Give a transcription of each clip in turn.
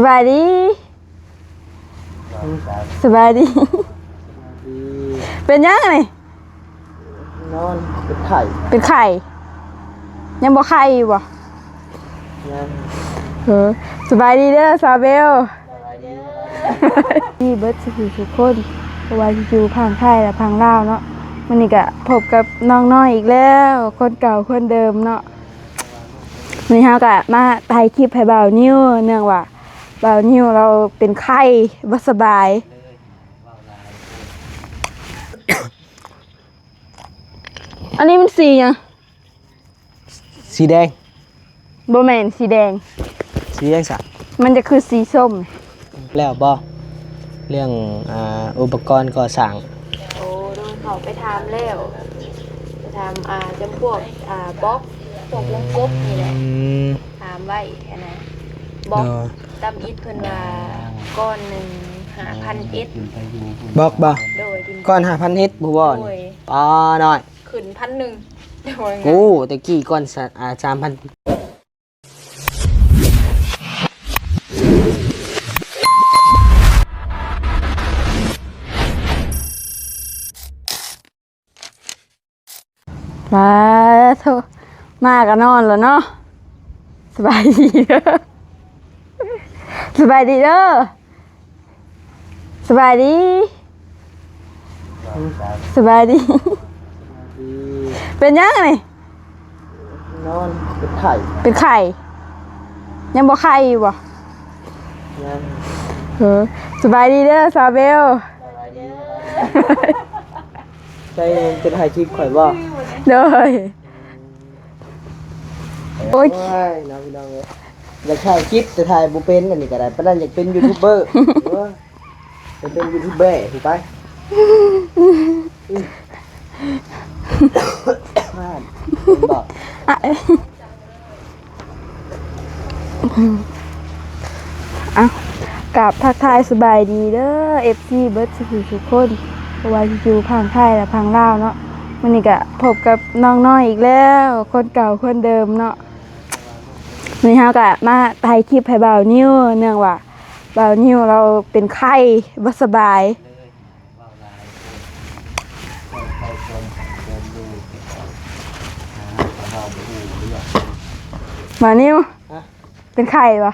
ສະບາຍດີ ສະບາຍດີ ເປັນຫຍັງນີ້? ນອນ ເປັນໄຂ້ ເປັນໄຂ້ ຍັງບໍ່ໄຂ້ຢູ່ບໍ່? ຍັງ ເອີ ສະບາຍດີເດີສາວເບວ ສະບາຍດີ ເບິດສູ່ທຸກຄົນ ບໍ່ວ່າຊິຢູ່ພັງໄທ ແລະ ພັງລາວເນາະ. ມື້ນີ້ກະພົບກັບນ້ອງນ້ອຍອີກແລ້ວ ຄົນເກົ່າຄົນເດີມເນາະ. ມື້ນີ້ເຮົາກະມາຖ່າຍຄລິບໃຫ້ບ່າວນິວ ເນື່ອງວ່າບ່າວນິວລາວເປັນໄຂ້ ບໍ່ສະບາຍ. ອັນນີ້ມັນສີຫຍັງ? ສີແດງ. ບໍ່ແມ່ນສີແດງ. ສີຫຍັງຊະ? ມັນຈະຄືສີສົ້ມ. ແລ້ວບໍ່? ເລື່ອງ ອ່າ ອຸປະກອນກໍ່ສ້າງ. ໂອ້ ໂດຍ ເຂົາໄປຖາມແລ້ວ ໄປຖາມ ອ່າ ຈຳພວກ ອ່າ ບລັອກ ພວກວົງກົບນີ້ແຫຼະ. ອືມ ຖາມໄວ້ຫັ້ນນະ. ບລັອກ ໂດຍ ຕຳອິດເພິ່ນວ່າກ້ອນໜຶ່ງຫ້າພັນເອັດ. ບລັອກບໍ່? ໂດຍ ກ້ອນຫ້າພັນເອັດ ຜູ້ບໍ່ນີ້. ໂດຍ ປ້ານ້ອຍ ຂຶ້ນພັນໜຶ່ງ. ໂອ້ ແຕ່ກີ້ກ່ອນສາ ອ່າ ສາມພັນ. ມາໂທ ມາກໍນອນແລ້ວເນາະ. ສະບາຍດີເດີ ສະບາຍດີເດີ. ສະບາຍດີ ສະບາຍດີ ເປັນຫຍັງນີ້? ນອນ ເປັນໄຂ້ ເປັນໄຂ້ ຍັງບໍ່ໄຂ້ຢູ່ບໍ່? ຍັງ ເອີ ສະບາຍດີເດີສາວເບວ ສະບາຍດີ. ໃຊ່ ເປັນຖ່າຍຄລິບຂ້ອຍບໍ່? ໂດຍ. ໂອ້ຍ ໂອ້ຍ ເນາະ ພີ່ນ້ອງເອີຍ ຢາກຖ່າຍຄລິບແຕ່ຖ່າຍບໍ່ເປັນ. ອັນນີ້ກໍໄດ້ ປານນັ້ນຢາກເປັນຢູທູບເບີ ເອີ ໄປເປັນຢູທູບເບີພຸ້ນໄປ. ອ່ະ ເອີ ອ່ະ ກາບທັກທາຍສະບາຍດີເດີ ເອັຟຊີ ເບິດສູ່ທຸກຄົນ ບໍ່ວ່າຊິຢູ່ພັງໄທ ແລະ ພັງລາວເນາະ. ມື້ນີ້ກະພົບກັບນ້ອງນ້ອຍອີກແລ້ວ ຄົນເກົ່າຄົນເດີມເນາະ. ມື້ນີ້ເຮົາກະມາຖ່າຍຄລິບໃຫ້ບ່າວນິວ ເນື່ອງວ່າບ່າວນິວລາວເປັນໄຂ້ ບໍ່ສະບາຍ. ບ່າວນິວ ຮະ? ເປັນໄຂ້ບໍ່?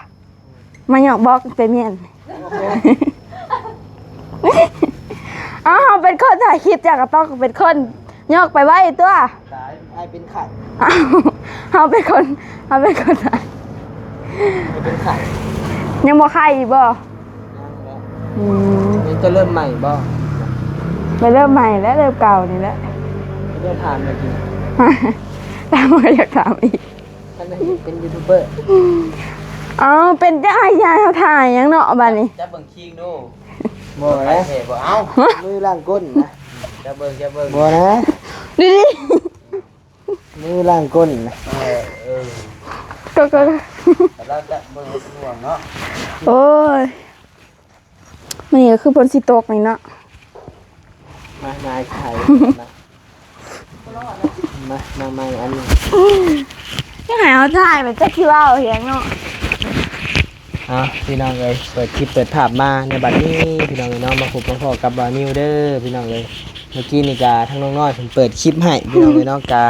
ມາຫຍອກບລັອກແຕ່ເມຍນ. ເອົ້າ ເຮົາເປັນຄົນຖ່າຍຄລິບ ເຈົ້າກໍຕ້ອງເປັນຄົນຫຍອກໄປໄວ້ຕົວະ. ຕາຍ ອ້າຍເປັນໄຂ້. ເອົ້າ ເຮົາເປັນຄົນ ເຮົາເປັນຄົນຖ່າຍ. ອ້າຍເປັນໄຂ້. ຍັງບໍ່ໄຂ້ອີກບໍ່? ຍັງແຫຼະ. ອືມ ຍັງຈະເລີ່ມໃໝ່ບໍ່? ໄປເລີ່ມໃໝ່ແຫຼະ ເລີ່ມເກົ່ານີ້ແຫຼະ. ເລີ່ມຖາມແລ້ວກິນ ຖາມກໍຢາກຖາມອີກ. ຄັນເປັນຢູທູບເບີ. ເອົ້າ ເປັນຈັກ ອ້າຍ ຍາຍເຮົາຖ່າຍຫຍັງເນາະບາດນີ້. ຈັບເບິ່ງຄີງດູ. ບໍ່ແຫຼະ ບໍ່ເອົາ ມືລ້າງກົ້ນນະ. ຈັບເບິ່ງ ຈັບເບິ່ງ. ບໍ່ນະ ດີໆ ມືລ້າງກົ້ນນະ. ເອີ ເອີ ກໍ ກໍ ກໍ ແລ້ວແຕ່ເບິ່ງ ເປັນຫ່ວງເນາະ. ໂອ້ຍ ມື້ນີ້ກໍຄືຝົນຊິຕົກນີ້ເນາະ. ມາ ມາຖ່າຍ ມາ ມາໃໝ່ອັນນີ້. ຍັງໃຫ້ເຮົາຖ່າຍ ມັນຈັກຊິເວົ້າຫຍັງເນາະ. ເອົາ ພີ່ນ້ອງເອີຍ ເປີດຄລິບເປີດພາບມາໃນບັດນີ້ ພີ່ນ້ອງເອີຍເນາະ. ມາພົບມາພໍ້ກັບບ່າວນິວເດີ ພີ່ນ້ອງເອີຍ. ເມື່ອກີ້ນີ້ກະທາງນ້ອງນ້ອຍເພິ່ນເປີດຄລິບໃຫ້ ພີ່ນ້ອງເອີຍເນາະ. ກະ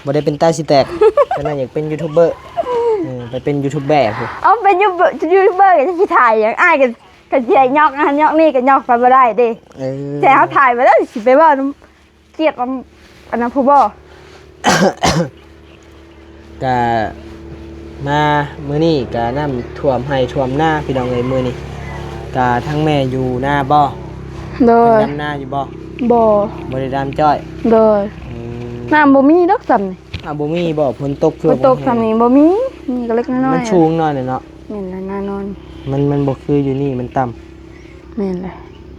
ບໍ່ໄດ້ເປັນຕາຊິແຕກ ແຕ່ນັ້ນຢາກເປັນຢູທູບເບີ. ເອີ ໄປເປັນຢູທູບເບີພຸ້ນ. ເອົາ ເປັນຢູທູບເບີກໍຊິຖ່າຍຫຍັງ? ອ້າຍກໍ ກໍຊິໃຫ້ຫຍອກນັ້ນຫຍອກນີ້ກໍຫຍອກໄປບໍ່ໄດ້ເດ້. ເອີ ແຕ່ເຮົາຖ່າຍໄປແລ້ວຊິໄປເວົ້ານຳ ກຽດນຳ ອັນນັ້ນຜູ້ບໍ່? ກະມາມື້ນີ້ກະນ້ຳຖ້ວມໄຮ່ຖ້ວມນາ ພີ່ນ້ອງເອີຍ. ມື້ນີ້ກະທັງແມ່ຢູ່ນາບໍ່? ໂດຍ. ເພິ່ນດຳນາຢູ່ບໍ່? ບໍ່ ບໍ່ໄດ້ດຳຈ້ອຍ. ໂດຍ. ອືມ ນ້ຳບໍ່ມີດອກຊ່ຳນີ້. ອ້າວ ບໍ່ມີບໍ່? ຝົນຕົກຄື ຝົນຕົກຊ່ຳນີ້ບໍ່ມີ ມີກໍເລັກນ້ອຍ ມັນສູງໜ້ອຍເນາະ. ແມ່ນລະ ນານອນ ມັນ ມັນບໍ່ຄືຢູ່ນີ້ ມັນຕ່ຳ. ແມ່ນແຫຼະ.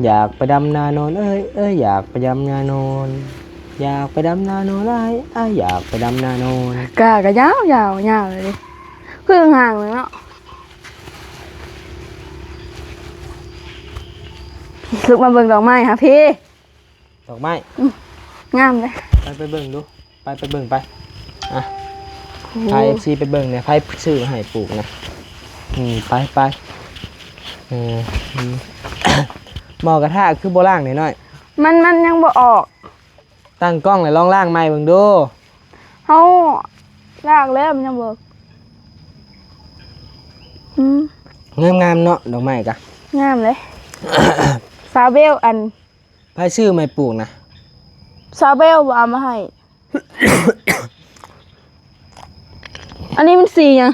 ຢາກໄປດຳນາໂນນເອີຍ ເອີຍ ຢາກໄປດຳນາໂນນ ຢາກໄປດຳນາໂນນເອີຍ ອ້າຍ ຢາກໄປດຳນາໂນນ. ກາ ກະຍາວໆ ຍາວເລີຍ ຄືຫ່າງເລີຍເນາະ. ລຸກມາເບິ່ງດອກໄມ້ຫາພີ້. ດອກໄມ້ ອືມ ງາມເດ້. ໄປ ໄປເບິ່ງດູ. ໄປ ໄປເບິ່ງໄປ. ອ່ະ ໂອ້ ພາເອັຟຊີໄປເບິ່ງແດ່ ໃຜຊື້ໃຫ້ປູກນະ. ອືມ ໄປ ໄປ. ໂອ້ ໝໍ້ກະທະຄືບໍ່ລ້າງນ້ອຍໆ? ມັນ ມັນຍັງບໍ່ອອກ. ຕັ້ງກ້ອງແລ້ວລອງລ້າງໃໝ່ເບິ່ງດູ. ເຮົາລ້າງແລ້ວມັນຍັງບໍ່ ອືມ ງາມໆເນາະ ດອກໄມ້ກະງາມເລີຍ. ສາວເບວ ອັນ ໃຜຊື້ໃໝ່ປູກນະ? ສາວເບວບໍ່ເອົາມາໃຫ້. ອັນນີ້ມັນສີຫຍັງ?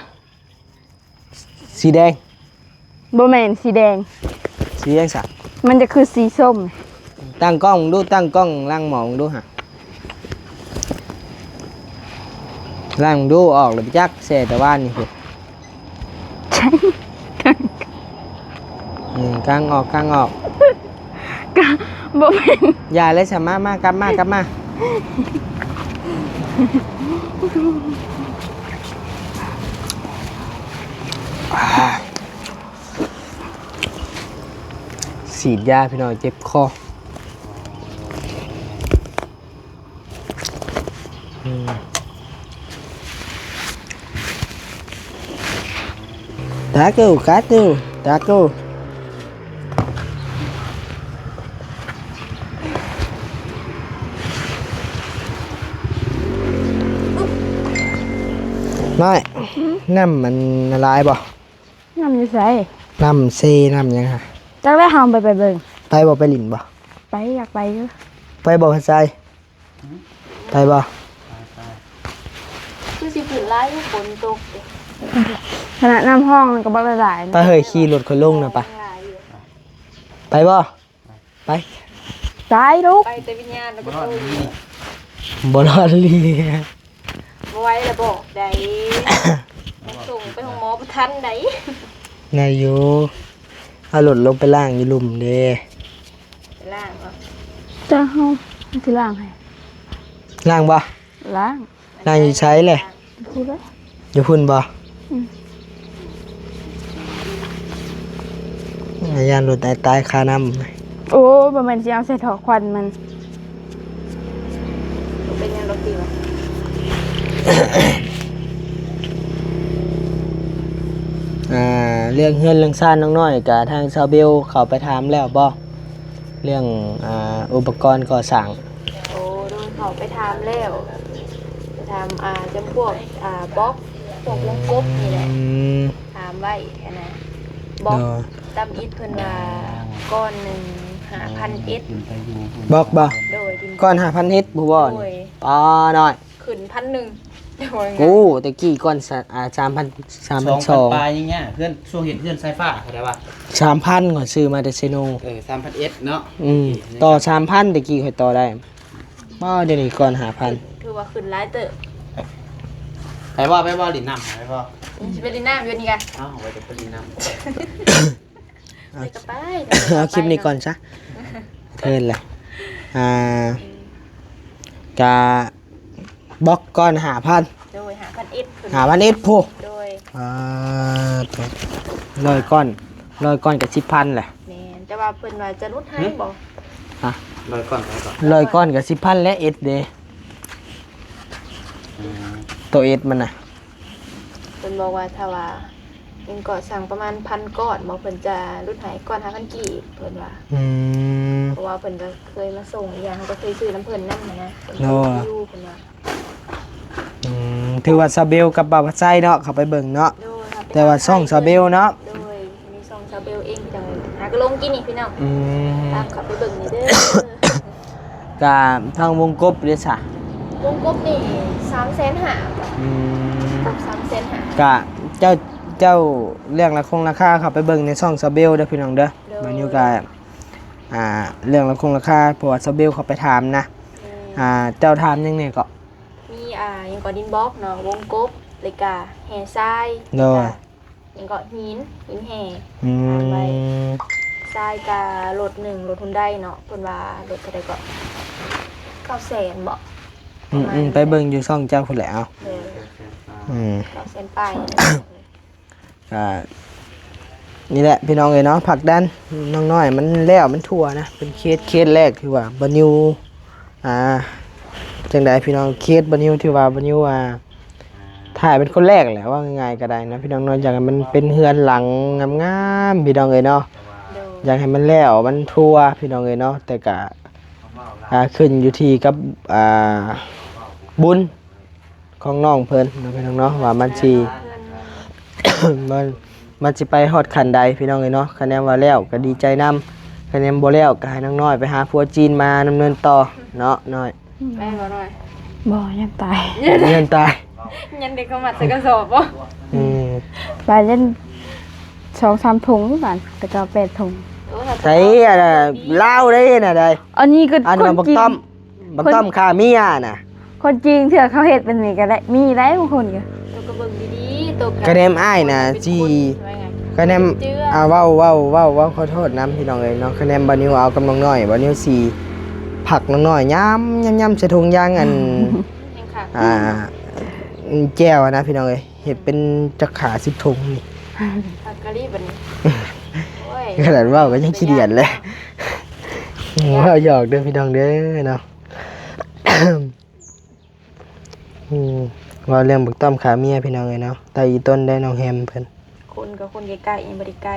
ສີແດງ. ບໍ່ແມ່ນສີແດງ. ສີຫຍັງຊະ? ມັນຈະຄືສີສົ້ມ. ຕັ້ງກ້ອງເບິ່ງດູ ຕັ້ງກ້ອງລ້າງໝໍ້ເບິ່ງດູຫະ. ລ້າງເບິ່ງດູ ອອກແລ້ວໄປຈັກ ແຊ່ແຕ່ວານນີ້ພຸ້ນ. ອືມ ກາງອອກ ກາງອອກ. ກະບໍ່ແມ່ນ. ຢ່າເລີຍຊະ ມາ ມາ ກັບມາ ກັບມາ. ອ່າ ສີດຢາພີ່ນ້ອງ ເຈັບຄໍ. ອືມ ຕັກເອົາ ຕັກເອົາ ຕັກເອົາ. ນ້ອຍ ຫືມ ນ້ຳມັນລະລາຍບໍ່? ນ້ຳຢູ່ໃສ? ນ້ຳເຊ ນ້ຳຫຍັງຫະ? ຈັກແລ້ວ ເຮົາໄປ ໄປເບິ່ງ. ໄປບໍ່? ໄປຫຼິ້ນບໍ່? ໄປ ຢາກໄປຢູ່. ໄປບໍ່ ພັດໄຊ? ໄປບໍ່? ຄືຊິຝົນຫຼາຍຢູ່ ຝົນຕົກ. ຂະໜາດນ້ຳຫ້ອງມັນກໍບໍ່ຫຼາຍນະ. ໄປເຮີ້ຍ ຂີ່ລົດຂ້ອຍລົງນະ ໄປ. ໄປບໍ່? ໄປ. ຕາຍລູກ ໄປແຕ່ວິນຍານແລ້ວກໍຕົກ. ບໍ່ລອດລີ. ບໍ່ໄຫວແລ້ວບອກໃດ. ສົ່ງໄປໂຮງໝໍບໍ່ທັນໃດ. ໄດ້ຢູ່. ເອົາລົດລົງໄປລ້າງຢູ່ລຸ່ມເດ້. ໄປລ້າງເອົາ. ຈ້າເຮົາຊິລ້າງໃຫ້. ລ້າງບໍ່? ລ້າງ. ລ້າງຢູ່ໃສແຫຼະ? ພຸ້ນແຫຼະ. ຢູ່ພຸ້ນບໍ່? ອືມ. ຢ້ານລົດຕາຍ ຕາຍຄານ້ຳ. ໂອ້ ບໍ່ແມ່ນຊິເອົາໃສ່ທໍ່ຄວັນມັນ. ເປັນຫຍັງດອກຕິວະ? ອ່າ ເລື່ອງເຮືອນເລື່ອງຊານນ້ອງນ້ອຍ ກະທາງຊາວເບວເຂົ້າໄປຖາມແລ້ວບໍ່? ເລື່ອງ ອ່າ ອຸປະກອນກໍ່ສ້າງ. ໂອ້ ໂດຍ ເຂົ້າໄປຖາມແລ້ວ. ໄປຖາມ ອ່າ ຈຳພວກ ອ່າ ບລັອກ ພວກວົງກົບນີ້ແຫຼະ. ອືມ. ຖາມໄວ້ຫັ້ນນະ. ບລັອກ ໂດຍ ຕຳອິດເພິ່ນວ່າກ້ອນໜຶ່ງຫ້າພັນເອັດ. ບລັອກບໍ່? ໂດຍ ກ້ອນຫ້າພັນເອັດບໍ່? ໂດຍ. ປ້ານ້ອຍ ຂຶ້ນພັນໜຶ່ງ. ໂອ້ ແຕ່ກີ້ກ່ອນ ສາ ອ່າ ສາມພັນ ສາມພັນສອງ ສອງພັນປາຍຍັງຍາກ. ເຮືອນ ຊ່ວງເຮັດເຮືອນສາຍຟ້າເຂົາໄດ້ວ່າ ສາມພັນ ຂ້ອຍຊື້ມາແຕ່ເຊໂນ. ເອີ ສາມພັນເອັດເນາະ. ອືມ ຕໍ່ສາມພັນ ແຕ່ກີ້ຂ້ອຍຕໍ່ໄດ້. ບໍ່ ດຽວນີ້ກ່ອນຫ້າພັນ ຖືວ່າຂຶ້ນຫຼາຍເຕີບ. ໄປບໍ່ ໄປບໍ່ ຫຼິ້ນນ້ຳ ໄປບໍ່? ອືມ ຊິໄປຫຼິ້ນນ້ຳຢູ່ນີ້ກະ. ເອົ້າ ວ່າຈະໄປຫຼິ້ນນ້ຳ. ເອົາ ໄປກໍໄປ ເອົາຄລິບນີ້ກ່ອນຊະ ເທີນແຫຼະ. ອ່າ ກະບລັອກກ້ອນຫ້າພັນ. ໂດຍ ຫ້າພັນເອັດພຸ້ນ. ຫ້າພັນເອັດພຸ້ນ. ໂດຍ. ອ່າ ຮ້ອຍກ້ອນ ຮ້ອຍກ້ອນກະສິບພັນແຫຼະ. ແມ່ນ ແຕ່ວ່າເພິ່ນວ່າຈະຫຼຸດໃຫ້ບໍ່? ຮະ? ຮ້ອຍກ້ອນເທົ່າໃດ? ຮ້ອຍກ້ອນກະສິບພັນແຫຼະ ເອັດເດ້. ອືມ ໂຕເອັດມັນນະ. ເພິ່ນບອກວ່າຖ້າວ່າ ຍັງເກາະສ້າງປະມານພັນກ້ອນບໍ່ ເພິ່ນຈະຫຼຸດໃຫ້ກ້ອນຫ້າພັນກີບ ເພິ່ນວ່າ. ອືມ ເພາະວ່າເພິ່ນກໍເຄີຍມາສົ່ງ ອີກຢ່າງເຮົາກໍເຄີຍຊື້ນຳເພິ່ນນຳຫັ້ນນະ. ໂດຍ ເພິ່ນວ່າ. ອືມ ຖືວ່າຊາວເບວກັບບ່າວພັດໄຊເນາະ ເຂົ້າໄປເບິ່ງເນາະ. ໂດຍ ແຕ່ວ່າຊ່ອງຊາວເບວເນາະ. ໂດຍ ມີຊ່ອງຊາວເບວເອງ ພີ່ນ້ອງ. ຫາກໍລົງກິນນີ້ ພີ່ນ້ອງ. ອືມ ຕາມເຂົ້າໄປເບິ່ງນີ້ເດີ. ກະທາງວົງກົບເດ້ຊະ? ວົງກົບນີ້ສາມແສນຫ້າ. ອືມ ກົບສາມແສນຫ້າ. ກະເຈົ້າ ເຈົ້າເລື່ອງລາຄົງລາຄາເຂົ້າໄປເບິ່ງໃນຊ່ອງຊາວເບວເດີພີ່ນ້ອງເດີ. ໂດຍ ບາດນີ້ກະ ອ່າ ເລື່ອງລາຄົງລາຄາ ເພາະວ່າຊາວເບວເຂົ້າໄປຖາມນະ. ແມ່ນ. ອ່າ ເຈົ້າຖາມຫຍັງແດ່ເກາະ? ມີ ອ່າ ຫຍັງເກາະ ດິນບລັອກເນາະ ວົງກົບ ແລ້ວກະແຮ່ຊາຍ. ໂດຍ ແລ້ວກະ ຫຍັງເກາະ ຫີນ ຫີນແຮ່. ອືມ ຖາມໄວ້. ຊາຍກະລົດໜຶ່ງ ລົດຮຸນໄດເນາະ ເພິ່ນວ່າລົດເທົ່າໃດເກາະ ເກົ້າແສນບໍ? ອືມ ປະມານນີ້ແຫຼະ. ອືມ ໄປເບິ່ງຢູ່ຊ່ອງເຈົ້າພຸ້ນແຫຼະ. ເອົາ ໂດຍ. ອືມ ເກົ້າແສນປາຍນີ້ແຫຼະ. ກະນີ້ແຫຼະພີ່ນ້ອງເອີຍເນາະ ຜັກດັນນ້ອງນ້ອຍ ມັນແລ້ວມັນທົ່ວນະ ເປັນເຄສ ເຄສແລກ ຄືວ່າບ່າວນິວ ອ່າ ຈັ່ງໃດພີ່ນ້ອງ ເຄສບ່າວນິວ ທີ່ວ່າບ່າວນິວ ອ່າ ຖ່າຍເປັນຄົນແລກແຫຼະ ເວົ້າງ່າຍໆກໍໄດ້ນະ ພີ່ນ້ອງເນາະ. ຢາກໃຫ້ມັນເປັນເຮືອນຫຼັງງາມໆ ພີ່ນ້ອງເອີຍເນາະ. ໂດຍ ຢາກໃຫ້ມັນແລ້ວມັນທົ່ວ ພີ່ນ້ອງເອີຍເນາະ. ແຕ່ກະ ອ່າ ຂຶ້ນຢູ່ທີ່ກັບ ອ່າ ບຸນຂອງນ້ອງເພິ່ນເນາະ ພີ່ນ້ອງເນາະ ວ່າມັນຊິ ມັນ ມັນຊິໄປຮອດຂັ້ນໃດ ພີ່ນ້ອງເອີຍເນາະ. ຄະແນນວ່າແລ້ວກໍດີໃຈນຳ, ຄະແນນບໍ່ແລ້ວກໍໃຫ້ນາງນ້ອຍໄປຫາຜົວຈີນມາດຳເນີນຕໍ່ເນາະນ້ອຍ. ແມ່ນບໍ່ນ້ອຍ? ບໍ່ ຢ້ານຕາຍ ຢ້ານຕາຍ ຢ້ານເດັກເຂົາມັດໃສ່ກະສອບບໍ່? ອືມ ບາດຢ້ານສອງສາມຖົງບາດ ແຕ່ກໍແປດຖົງ. ໂອ້ ໃສ ອັນລາວໄດ້ນະໄດ໋ ອັນນີ້ກໍ ອັນ ບັກຕ້ອມ ບັກຕ້ອມຂ້າເມຍນະ. ຄົນຈີນເທື່ອເຂົາເຮັດແບບນີ້ກໍໄດ້ ມີໄດ໋ບາງຄົນກໍ. ໂຕກໍເບິ່ງດີໆ ໂຕກໍ ຄະແນນອ້າຍນະຊິ ຄະແນນ ອ່າ ເວົ້າ ເວົ້າ ເວົ້າ ເວົ້າ ຂໍໂທດນຳພີ່ນ້ອງເອີຍເນາະ. ຄະແນນບ່າວນິວເອົາກັບນ້ອງນ້ອຍ ບ່າວນິວຊິຜັກນ້ອງນ້ອຍ ຍຳ ຍຳ ຍຳໃສ່ຖົງຢາງ ອັນ ຍັງຄັກ ອ່າ ແຈ່ວນະພີ່ນ້ອງເອີຍ. ເຮັດເປັນຈັກຂາສິບຖົງນີ້ ຄັກກະລີບັດນີ້. ໂອ້ຍ ຂະໜາດເວົ້າກໍຍັງຂີ້ດຽດແຫຼະ ເວົ້າຫຍອກເດີພີ່ນ້ອງເດີເນາະ. ອືມ ເວົ້າເລື່ອງບັກຕ້ອມຂ້າເມຍພີ່ນ້ອງເອີຍເນາະ. ຕາອີຕົນໄດ້ນ້ອງແຮມເພິ່ນ ຄົນກັບຄົນໃກ້ໆ ຍັງບໍ່ໄດ້ໄກ.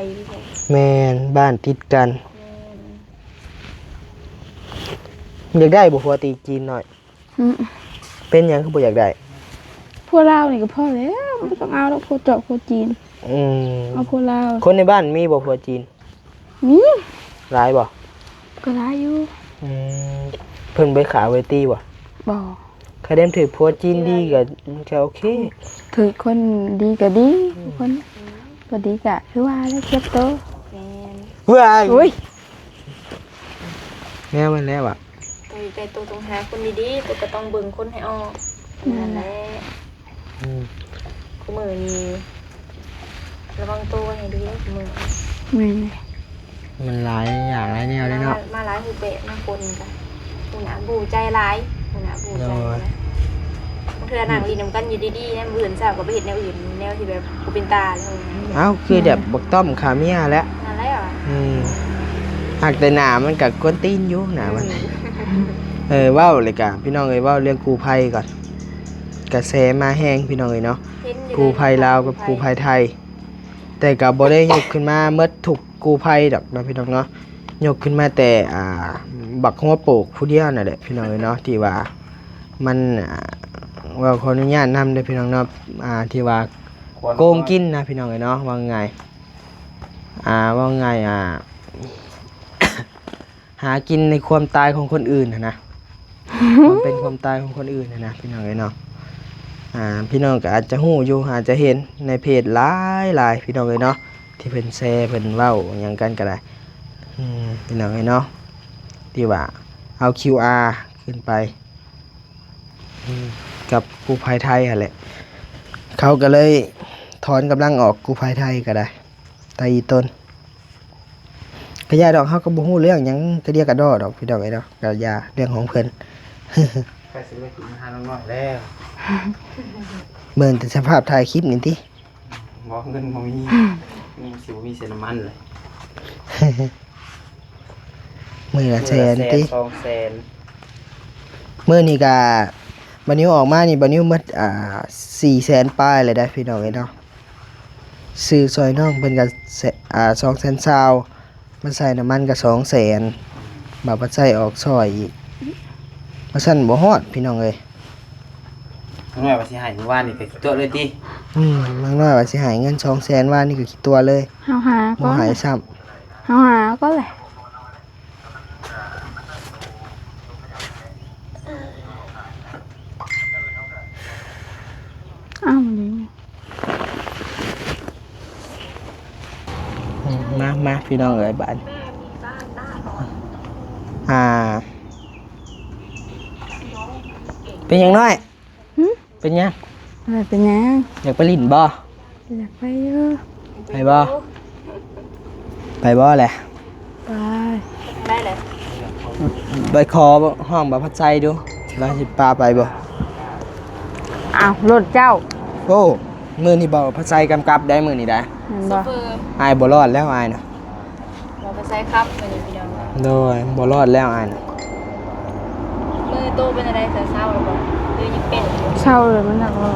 ແມ່ນ ບ້ານຕິດກັນ. ແມ່ນ ຢາກໄດ້ບໍ່ຜົວຕີຈີນນ້ອຍ? ອືມ ເປັນຫຍັງຄືບໍ່ຢາກໄດ້? ຜົວລາວນີ້ກໍພໍແລ້ວ ບໍ່ຕ້ອງເອົາດອກຜົວເຈາະຜົວຈີນ. ອືມ ເອົາຜົວລາວ. ຄົນໃນບ້ານມີບໍ່ຜົວຈີນ? ມີ. ຫຼາຍບໍ່? ກໍຫຼາຍຢູ່. ອືມ ເພິ່ນບໍ່ໄດ້ຂ້າບໍ່ໄດ້ຕີບໍ່? ບໍ່. ຄະແນນຖືກຜົວຈີນດີກໍ ມັນກໍໂອເຄ ຖືກຄົນດີກໍດີ ອືມ ຄົນບໍ່ດີກໍຄືວ່າແຫຼະ ເຈັບໂຕ. ແມ່ນ. ເວີ້ຍ ໂອ້ຍ ແນວມັນແລ້ວອະ. ໂຕຢູ່ໃກ້ໂຕຕ້ອງຫາຄົນດີໆ ໂຕກໍຕ້ອງເບິ່ງຄົນໃຫ້ອອກ. ນັ້ນແຫຼະ. ອືມ ຄູ່ມື້ນີ້ລະວັງໂຕໃຫ້ດີເດີຄູ່ມື້. ແມ່ນ ມັນຫຼາຍຢ່າງຫຼາຍແນວເດ້ເນາະ ມາ ມາຫຼາຍຮູບແບບນະ. ຄົນກໍຫູໜ້າຫູໃຈຫຼາຍ ຫູໜ້າຫູໃຈ. ໂດຍ ນະ ບາງເທື່ອນັ່ງຫຼິ້ນນຳກັນຢູ່ດີໆ ມື້ອື່ນເຊົ້າກໍໄປເຮັດແນວອື່ນ ແນວທີ່ແບບບໍ່ເປັນຕາແລ້ວ. ເອົ້າ ຄືແບບບັກຕ້ອມຂ້າເມຍແຫຼະ. ນັ້ນແຫຼະ. ອືມ ຫາກແຕ່ໜ້າມັນກໍກວນຕີນຢູ່ ໜ້າມັນ. ອືມ ເອີ ເວົ້າແລ້ວກະພີ່ນ້ອງເອີຍ ເວົ້າເລື່ອງກູ້ໄພກ່ອນ. ກະແສມາແຮງພີ່ນ້ອງເອີຍເນາະ ກູ້ໄພລາວກັບກູ້ໄພໄທ. ແຕ່ກໍບໍ່ໄດ້ຍົກຂຶ້ນມາໝົດທຸກກູ້ໄພດອກເນາະພີ່ນ້ອງເນາະ. ຍົກຂຶ້ນມາແຕ່ ອ່າ ບັກຫົວໂປກຜູ້ດຽວນັ້ນແຫຼະພີ່ນ້ອງເອີຍເນາະ ທີ່ວ່າມັນ ອ່າ ເວົ້າຂໍອະນຸຍາດນຳເດີພີ່ນ້ອງເນາະ ອ່າ ທີ່ວ່າໂກງກິນນະພີ່ນ້ອງເອີຍເນາະ. ເວົ້າງ່າຍ ອ່າ ເວົ້າງ່າຍ ອ່າ ຫາກິນໃນຄວາມຕາຍຂອງຄົນອື່ນຫັ້ນນະ ຄວາມເປັນຄວາມຕາຍຂອງຄົນອື່ນຫັ້ນນະ ພີ່ນ້ອງເອີຍເນາະ. ອ່າ ພີ່ນ້ອງກໍອາດຈະຮູ້ຢູ່ ອາດຈະເຫັນໃນເພຈຫຼາຍໆ ພີ່ນ້ອງເອີຍເນາະ ທີ່ເພິ່ນແຊເພິ່ນເວົ້າຫຍັງກັນກໍໄດ້ ອືມ ພີ່ນ້ອງເອີຍເນາະ ທີ່ວ່າເອົາຄິວອາຂຶ້ນໄປ ອືມ ກັບກູ້ໄພໄທຫັ້ນແຫຼະ ເຂົາກໍເລີຍຖອນກຳລັງອອກກູ້ໄພໄທກໍໄດ້. ຕາອີຕົນ ກະຢ່າດອກ ເຮົາກໍບໍ່ຮູ້ເລື່ອງຫຍັງກະດຽກະດໍດອກ ພີ່ນ້ອງເອີຍເນາະ ກະຢ່າ ເລື່ອງຂອງເພິ່ນ. ຂ້ອຍຊິໄປກິນອາຫານນ້ອງນ້ອຍແລ້ວ ເບິ່ງແຕ່ສະພາບຖ່າຍຄລິບນີ້ຕິ. ບໍ່ ເງິນບໍ່ມີ ຍັງຊິບໍ່ມີເສັ້ນນ້ຳມັນເລີຍ. ມື້ລະແສນຕິ ມື້ລະແສນ ສອງແສນ. ມື້ນີ້ກະ ບ່າວນິວອອກມານີ້ ບ່າວນິວໝົດ ອ່າ ສີ່ແສນປາຍແລ້ວເດ້ ພີ່ນ້ອງເອີຍເນາະ. ຊື້ຊ່ອຍນ້ອງເພິ່ນກໍ ແສ- ອ່າ ສອງແສນຊາວ ມາໃສ່ນ້ຳມັນກໍສອງແສນ ບາດໄປໃຊ້ອອກຊ່ອຍອີກ ວ່າຊັ້ນບໍ່ຮອດ ພີ່ນ້ອງເອີຍ. ນ້ອງນ້ອຍວ່າຊິໃຫ້ມື້ວານນີ້ກໍຂີ້ຕົວະເລີຍຕິ. ອືມ ນ້ອງນ້ອຍວ່າຊິໃຫ້ເງິນສອງແສນ ວານນີ້ກໍຂີ້ຕົວະເລີຍ ເຮົາຫາ ບໍ່ໃຫ້ຊ້ຳ ເຮົາຫາກໍແຫຼະ. ອ້າວ ມາ ມາ ພີ່ນ້ອງເອີຍ ບາດ ອ່າ ເປັນຫຍັງນ້ອຍ? ຫຶ? ເປັນຫຍັງ? ບໍ່ເປັນຫຍັງ. ຢາກໄປຫຼິ້ນບໍ່? ຢາກໄປຢູ່. ໄປບໍ່? ໄປບໍ່ແຫຼະ? ໄປ. ໄປແຫຼະ. ໄປຂໍຮ້ອງບ່າວພັດໄຊດູ ລາວຊິພາໄປບໍ່? ອ້າວ ລົດເຈົ້າ. ໂອ້ ມື້ນີ້ບ່າວພັດໄຊກຳກັບໄດ໋ ມື້ນີ້ໄດ໋. ແມ່ນບໍ່? ໂຊເຟີ. ອ້າຍບໍ່ລອດແລ້ວ ອ້າຍນະ. ບໍ່ໄປໃສຄັບມື້ນີ້ພີ່ນ້ອງ. ໂດຍ ບໍ່ລອດແລ້ວອ້າຍນະ. ມືໂຕເປັນຈັ່ງໃດ ເຊົາແລ້ວບໍ່ ຫຼືຍັງເປັນຢູ່? ເຊົາແລ້ວ ມັນໜັກແລ້ວ.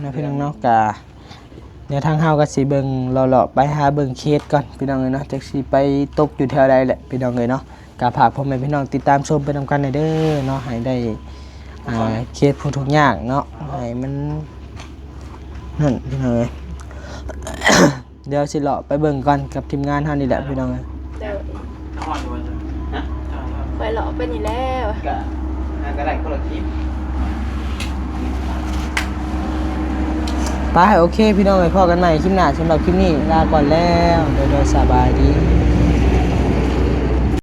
ເນາະພີ່ນ້ອງເນາະ ກະດຽວທາງເຮົາກໍຊິເບິ່ງເລາະໆໄປຫາເບິ່ງເຂດກ່ອນພີ່ນ້ອງເອີຍເນາະ ຈັກຊິໄປຕົກຢູ່ແຖວໃດແຫຼະພີ່ນ້ອງເອີຍເນາະ ກໍຝາກພໍ່ແມ່ພີ່ນ້ອງຕິດຕາມຊົມໄປນຳກັນແດ່ເດີເນາະ ໃຫ້ໄດ້ ອ່າ ເຂດຜູ້ທຸກຍາກເນາະ ໃຫ້ມັນນັ້ນພີ່ນ້ອງເອີຍ ດຽວຊິເລາະໄປເບິ່ງກ່ອນກັບທີມງານເຮົານີ້ແຫຼະພີ່ນ້ອງເອີຍ ໂດຍ ຮອດຢູ່ບໍ່? ຮະ? ຂ້ອຍເລາະໄປນີ້ແລ້ວ ກະ ຫາກໍໄດ້ຄົນລະຄລິບ ໄປ ໂອເຄພີ່ນ້ອງເອີຍ ພໍ້ກັນໃໝ່ຄລິບໜ້າ ສຳລັບຄລິບນີ້ລາກ່ອນແລ້ວ ໂດຍ ໂດຍ ສະບາຍດີ.